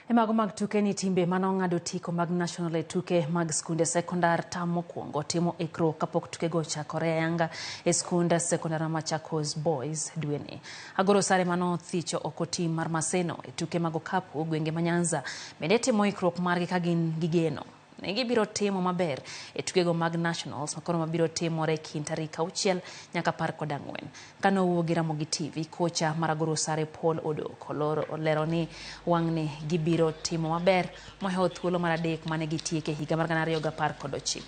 E mago mag tuke ni timbe mane ong'ado otiko mag national e tuke mag skunde sekondar tam mokwongo timo ikruok kapok tukego ochakore ayanga e skund sekondar ma Machakos Boys dweni. Agoro sare mane othicho oko tim mar Maseno e tuke mag okapu gwenge ma Nyanza bende timo ikruok margi ka gin gi geno ni gibiro timo maber e tukego mag nationals makoro mabiro timore e kind tarik 6 nyaka 14. Kane owuo gi Ramogi TV, kocha mar Agoro Sare Paul Odok olero ni wang'ni gibiro timo maber mohewo thuolo mar adek mane gitieke higa mar 2019.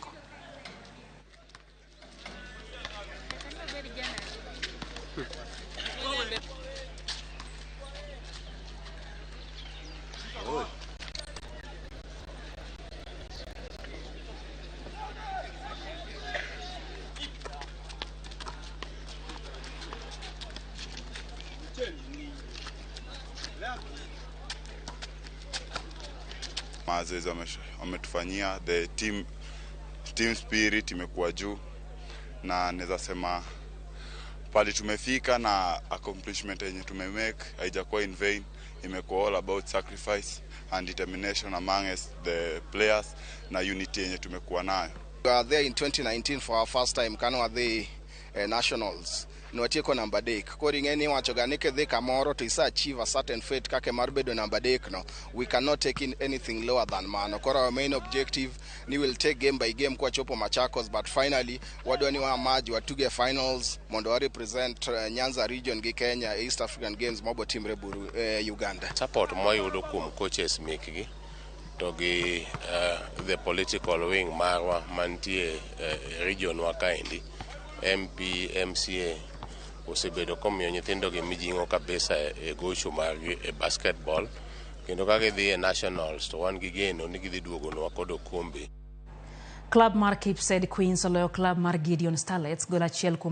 Mazoezi wametufanyia, the team spirit imekuwa juu, na naweza sema pali tumefika na accomplishment yenye tumemake haijakuwa in vain. Imekuwa all about sacrifice and determination among us, the players, na unity yenye tumekuwa nayo. We were there in 2019 for our first time kane wadhi nationals, nwatieko namba 3. Koro ing'e ni iwacho ga ni kidhi kamoro to ise achieve a certain fate kaka mar bedo namba 3 no, we cannot take in anything lower than mano. Koro our main objective ni will take game by game kwachopo Machakos, but finally wadwa ni wamaj watuge finals mondo wa represent Nyanza region gi Kenya e East African Games mabo timre Uganda. Support mwayudo kuom coaches mekgi to gi the political wing marwa mantie region wa kaendi, MP, MCA osebedo komiyo nyithindogi mijing'o kabisa e gocho margi e basketball, kendo ka gidhi e nationals to wan gi geno ni gidhi duogonwa kod okombe. Club mar Kipsed Queens oloyo club mar Gideon Starlets gol 1 kuom